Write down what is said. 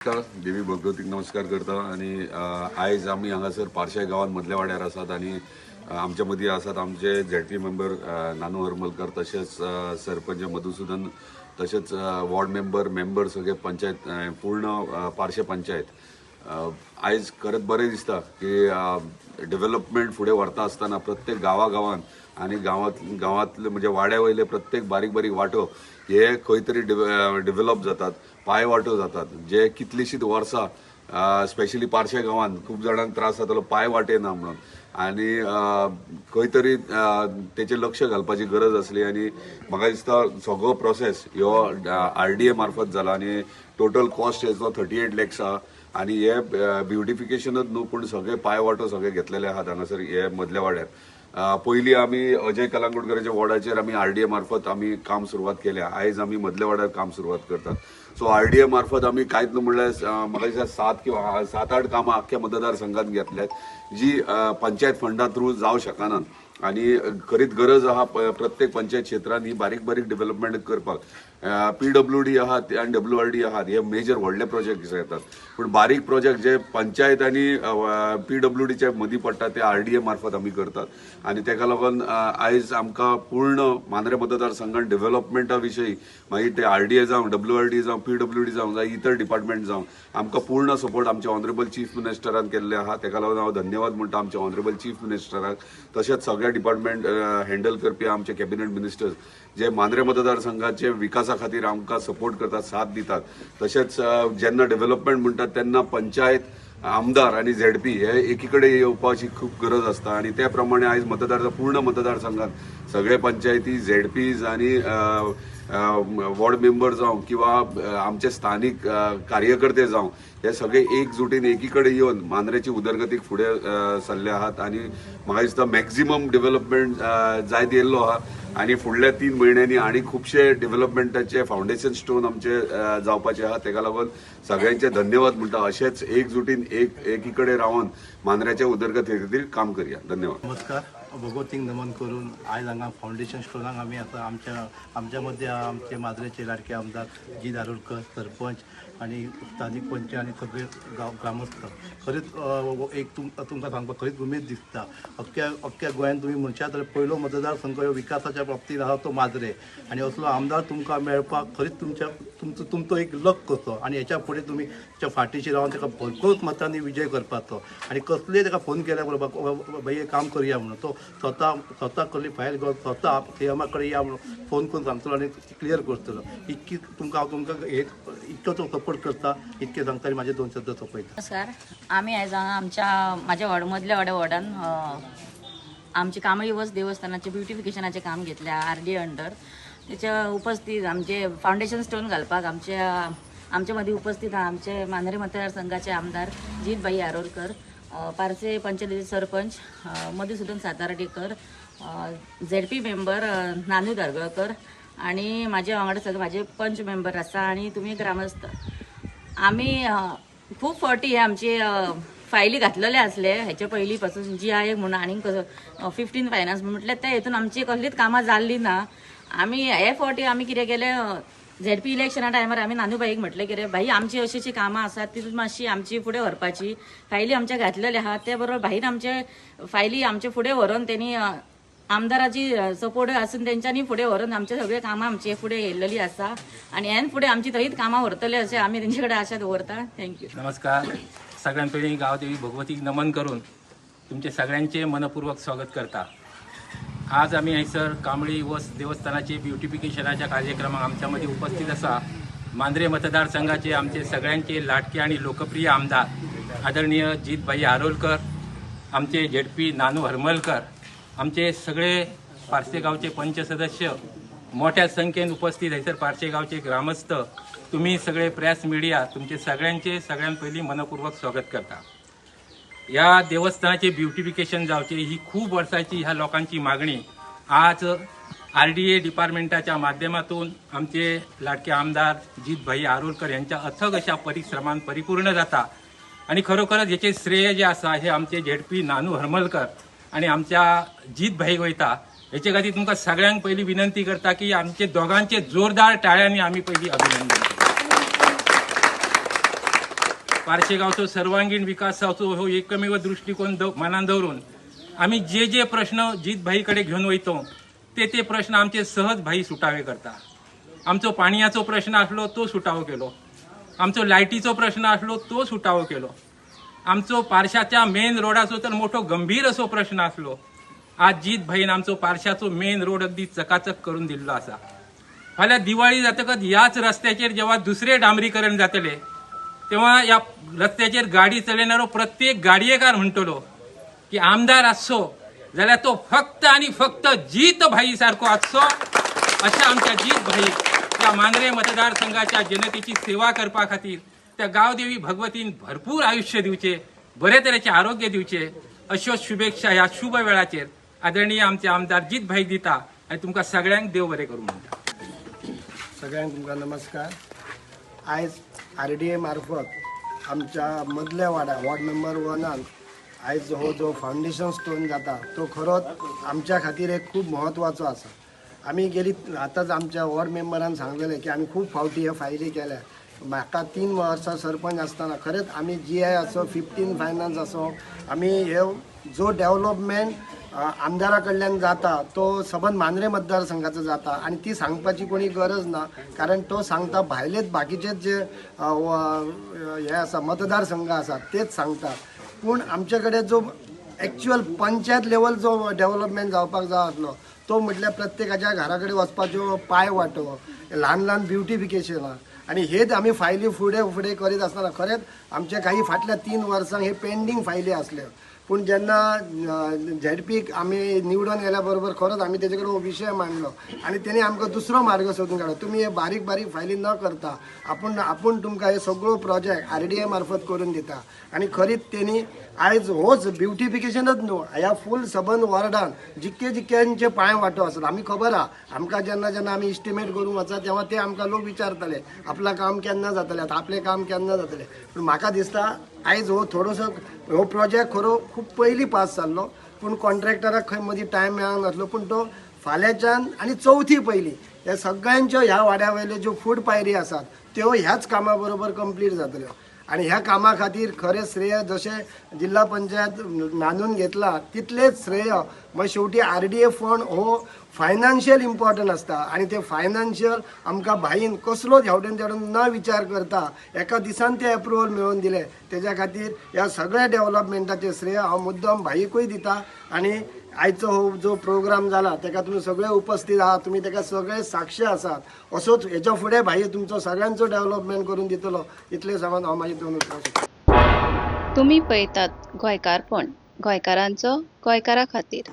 नमस्कार, देवी भगवतीक नमस्कार करता आनी आयज आमी हांगासर पार्शे गांवांत मदल्या वाड्यार आसात आनी आमच्या मदीं आसात आमचे झेडपी मेंबर नानू हरमलकर, तशेंच सरपंच मधुसुदन, तशेंच वॉर्ड मेंबर मेंबर सगळे पंचायत पूर्ण पार्शे पंचायत. आयज खरेंच बरें दिसता की डेव्हलपमेंट फुडें व्हरता आसतना प्रत्येक गांवागांवांत आनी गांवांतले म्हणजे वाड्या वयले प्रत्येक बारीक बारीक वांटो हे खंय तरी डेव्हलप जातात, पांय वांटो जातात, जे कितलीशींच वर्सां स्पेशली पार्शे गांवांत खूब जाणांक त्रास जातालो पांय वाटे ना म्हणून आनी खंय तरी तेचेर लक्ष घालपाची गरज आसली आनी म्हाका दिसता सगळो प्रोसेस ह्यो आरडीए मार्फत जाला आनी टोटल कॉस्ट हेचो 38 लॅक्स आहा आनी हे ब्युटिफिकेशनच न्हू पूण सगळे पांय वांटो सगळे घेतलेले आहात हांगासर हे मदल्या वाड्यार. पयलीं आमी अजय कलांगुटकराच्या वॉर्डाचेर आमी आरडीए मार्फत आमी काम सुरवात केल्या, आयज आमी मदल्या वाड्यार काम सुरवात करतात. सो आरडीए मार्फत आमी कांयच न्हू म्हणल्यार म्हाका दिसता 7 किंवा 7-8 कामां आख्ख्या मतदारसंघात घेतल्यात जी पंचायत फंडा थ्रू जावं शकनात आनी खरीच गरज आहा प्रत्येक पंचायत क्षेत्रांत ही बारीक बारीक डेव्हलपमेंट करपाक. पीडब्ल्यूडी आहात आनी डब्ल्यूआरडी आहात हे मेजर व्हडले प्रोजेक्ट येतात, पूण बारीक प्रोजेक्ट जे पंचायत आनी पीडब्ल्यूडीच्या मदीं पडटा ते आरडीए मार्फत आमी करतात आनी तेका लागून आयज आमकां पूर्ण मांद्रें मतदारसंघान डेव्हलपमेंटा विशयी मागीर ते आरडीए जावं, डब्ल्यूआरडी जावं, पीडब्ल्यूडी जावं, जावं इतर डिपार्टमेंट जावं, आमकां पूर्ण सपोर्ट आमच्या ऑनरेबल चीफ मिनिस्टरान केल्ले आहा. तेका लागून हांव धन्यवाद म्हणटा आमच्या ऑनरेबल चीफ मिनिस्टराक, तशेंच सगळ्या डिपार्टमेंट हँडल करपी आमचे कॅबिनेट मिनिस्टर्स जे मांद्रें मतदारसंघाचे विकासा खातीर आमकां सपोर्ट करतात, साथ दितात. तशेंच जेन्ना डेव्हलपमेंट म्हणटात तेन्ना पंचायत, आमदार आनी झेडपी हे एकी कडेन येवपाची खूब गरज आसता आनी त्या प्रमाणे आयज मतदार पूर्ण मतदारसंघात सगळे पंचायती, झेडपीज आनी वॉर्ड मेंबर जावं किंवा आमचे स्थानीक कार्यकर्ते जावं, हे सगळे एकजुटीन एकी कडेन येवन मांद्रेची उदरगतीक फुडें सरले आहात आनी म्हाका दिसता मॅक्झिमम डेव्हलपमेंट जायत येयल्लो आहा आनी फुडल्या 3 म्हयन्यांनी आनी खुबशे डेव्हलपमेंटाचे फावंडेशन स्टोन आमचे जावपाचे आहा. तेका लागून सगळ्यांचे धन्यवाद म्हणटा. अशेंच एकजुटीन एकी कडेन रावन मांद्र्याच्या उदरगती खातीर काम करया. धन्यवाद. नमस्कार. भगवतीक नमन करून आयज हांगा फावंडेशन स्टोनाक आमी आतां आमच्या मदें आमचे माद्रेचे लाडके आमदार जी धारोलकर, सरपंच आनी स्थानीक पंच आनी सगळे गांव ग्रामस्थ, खरीच एक तुमकां सांगपाक खरीच उमेद दिसता. अख्ख्या गोंयांत तुमी म्हणशात जाल्यार पयलो मतदारसंघ ह्यो विकासाच्या बाबतींत आसा तो माद्रे आनी असलो आमदार तुमकां मेळपाक खरीच तुमचो एक लक कसो आनी हेच्या फुडें तुमी तेच्या फाटीशी रावन ताका भरपूर मतांनी विजय करपाचो आनी कसलेय ताका फोन केल्यार बरोबर भाई काम करया म्हणून तो स्वता कसली फायल घेवन स्वता सीएमा कडेन या म्हणून फोन करून सांगतलो आनी क्लियर करतलो. इतकी तुमकां हांव तुमकां इतको तो सपोर्ट करता इतकें सांगता आनी म्हाजे 2 शब्द सोंपयता. नमस्कार. आमी आयज हांगा आमच्या म्हाज्या वॉर्ड मदल्या वाड्या वॉर्डान आमचे कांबळी वस देवस्थानाचे ब्युटिफिकेशनाचें काम घेतल्या आरडीए अंडर. तेच्या उपस्थित आमचे फावंडेशन स्टोन घालपाक आमच्या मदीं उपस्थित आहा आमचे मांद्रें मतदारसंघाचे आमदार जीतभाई आरोलकर, पार्से पंचायतीचे सरपंच मधुसुदन सातार्डेकर, झेडपी मेंबर नानू धारगळकर आनी म्हाजे वांगडा सगळे म्हाजे पंच मेंबर आसा आनी तुमी ग्रामस्थ. आमी खूब फावटी हे आमची फायली घातलेले आसले हेच्या पयलीं पासून जी I म्हणून आनीक 15 फायनान्स म्हटल्यार त्या हितून आमची कसलीच कामां जाल्ली ना. आमी हे फावटी आमी कितें केलें, झेडपी इलेक्शना टायमार आमी नानूबाईक म्हटलें कितें भाई आमची अशी अशी कामां आसात ती मातशी आमची फुडें व्हरपाची, फायली आमच्या घातलेले आहा ते बरोबर भाईन आमचे फायली आमचे फुडें व्हरून तेणी आमदाराची सपोर्ट आसून तेंच्यांनी फुडें व्हरून आमचे सगळे कामां आमचे फुडें येयल्लेली आसा आनी हेन फुडें आमची थंयच कामां व्हरतले अशें आमी तेंचे कडेन आशा दवरता. Thank you. नमस्कार. सगळ्यां पयलीं गांवदेवी भगवतीक नमन करून तुमचे सगळ्यांचे मनपूर्वक स्वागत करता. आज आमी हयसर कांबळी वस देवस्थानाचे ब्युटिफिकेशनाच्या कार्यक्रमाक आमच्या मदीं उपस्थित आसा मांद्रे मतदारसंघाचे आमचे सगळ्यांचे लाडके आनी लोकप्रिय आमदार आदरणीय जीतभाई आरोलकर, आमचे झेडपी नानू हरमलकर, आमचे सगळे पार्से गांवचे पंच सदस्य मोठ्या संख्येन उपस्थित हयसर पार्से गांवचे ग्रामस्थ, तुम्ही सगळे प्रेस मिडिया, तुमचे सगळ्यांचे सगळ्यां पयलीं मनपूर्वक स्वागत करता. ह्या देवस्थानाचे ब्युटिफिकेशन जावचे ही खूब वर्सांची ह्या लोकांची मागणी आज आरडीए डिपार्टमेंटाच्या माध्यमातून आमचे लाडके आमदार जीतभाई आरोलकर यांच्या अथक अशा परिश्रमान परिपूर्ण जाता आनी खरोखरच हेचें श्रेय जें आसा हे आमचे झेडपी नानू हरमलकर आनी आमच्या जीतभाई वयता. हेचे खातीर तुमकां सगळ्यांक पयलीं विनंती करता की आमचे दोगांचे जोरदार टाळ्यांनी आमी पयलीं अभिनंदन. पार्शे गांवचो सर्वांगीण विकास जावचो हो एकमेव दृश्टिकोन मनान दवरून आमी जे जे प्रश्न जीत भाई कडेन घेवन वयतो ते ते प्रश्न आमचे सहज भाई सुटावे करता. आमचो पाणयाचो प्रश्न आसलो तो सुटावो केलो, आमचो लायटीचो प्रश्न आसलो तो सुटावो केलो, आमचो पारशाच्या मेन रोडाचो तर मोठो गंभीर असो प्रश्न आसलो, आज जीत भाईन आमचो पारशाचो मेन रोड अगदी चकाचक करून दिल्लो आसा. फाल्यां दिवाळी जातकच ह्याच रस्त्याचेर जेव्हा दुसरे डांबरीकरण जातले तेव्हा ह्या रस्त्याचेर गाडी चलयणारो प्रत्येक गाडयेकार म्हणटलो की आमदार आसचो जाल्यार तो फक्त आनी फक्त जीत भाई सारको आसचो. अशा आमच्या जीत भाई त्या मांद्रे मतदारसंघाच्या जनतेची सेवा करपा खातीर त्या गांवदेवी भगवतीन भरपूर आयुष्य दिवचे, बरे तरेचे आरोग्य दिवचे अश्यो शुभेच्छा ह्या शुभ वेळाचेर आदरणीय आमचे आमदार जीत भाई दिता आनी तुमकां सगळ्यांक देव बरें करूं म्हणटा. सगळ्यांक तुमकां नमस्कार. आयज आर डी ए मार्फत आमच्या मदल्या वाड्यार वॉर्ड नंबर वनान आयज हो जो फावंडेशन स्टोन जाता तो खरोच आमच्या खातीर एक खूब म्हत्वाचो आसा. आमी गेली आतांच आमच्या वॉर्ड मेंबरान सांगलेलें की आमी खूब फावटी हे फायली केल्या. म्हाका 3 वर्सां सरपंच आसतना खरेंच आमी जी आय आसो, 15 फायनान्स आसो, आमी हे जो डेवलपमेंट आमदारा कडल्यान जाता तो सबंद मांद्रे मतदारसंघाचो जाता आनी ती सांगपाची कोणी गरज ना, कारण तो सांगता भायलेच बाकीचे जे हे आसा मतदारसंघ आसा तेच सांगता. पूण आमचे कडेन जो एक्चुअल पंचायत लेवल जो डेवलपमेंट जावपाक जाय आसलो तो म्हटल्यार प्रत्येकाच्या घरा कडेन वचपाच्यो पांय वाटो, ल्हान ल्हान ब्युटिफिकेशनां आनी हेच आमी फायली फुडें फुडें करीत आसतना खरेंच आमचे काही फाटल्या 3 वर्सांक हे पेंडींग फायली आसल्यो. पूण जेन्ना झेडपीक आमी निवडून गेल्या बरोबर खरोच आमी तेजे कडेन हो विशय मांडलो आनी तेणी आमकां दुसरो मार्ग सोदून काडलो, तुमी हे बारीक बारीक फायली न करता आपूण आपूण तुमकां हे सगळो प्रोजेक्ट आर डी ए मार्फत करून दिता. आनी खरीच तेणी आयज होच ब्युटिफिकेशनच न्हू, ह्या फूल सबंद वॉर्डान जितके जितक्यांचे पांय वांटो आसत आमी खबर आहा. आमकां जेन्ना जेन्ना आमी इस्टिमेट करूंक वचा तेन्ना ते आमकां लोक विचारतले आपलें काम केन्ना जातलें, आतां आपलें काम केन्ना जातलें. पूण म्हाका दिसता आयज हो थोडोसो हो प्रोजेक्ट खरो खूब पयलीं पास जाल्लो, पूण कॉन्ट्रॅक्टराक खंय मदीं टायम मेळूंक नासलो, पूण तो फाल्यांच्यान आनी चवथी पयलीं ह्या सगळ्यांच्यो ह्या वाड्या वयल्यो ज्यो फूड पायरी आसात त्यो ह्याच कामा बरोबर कंप्लीट जातल्यो. आनी ह्या कामा खातीर खरें श्रेय जशें जिल्हा पंचायत नांदून घेतला तितलेंच श्रेय मागीर शेवटी आर डी ए फंड हो फायनान्शियल इम्पॉर्टंट आसता आनी ते फायनान्शियल आमकां भाईन कसलोच हेवटेन तेवटेन न विचार करता एका दिसान ते एप्रुवल मेळोवन दिलें. तेज्या खातीर ह्या सगळ्या डेवलपमेंटाचें श्रेय हांव मुद्दम भाईकूय दिता. आनी आयचो हो जो प्रोग्राम जाला तेका तुमी सगळे उपस्थित आहात, तुमी तेका सगळे साक्षी आसात. असोच हेच्या फुडें भाई तुमचो सगळ्यांचो डेवलपमेंट करून दितलो इतलें सांगून हांव मागीर 2 उतरां सोडटा. तुमी पळयतात गोंयकारपण, गोंयकारांचो गोंयकारा खातीर.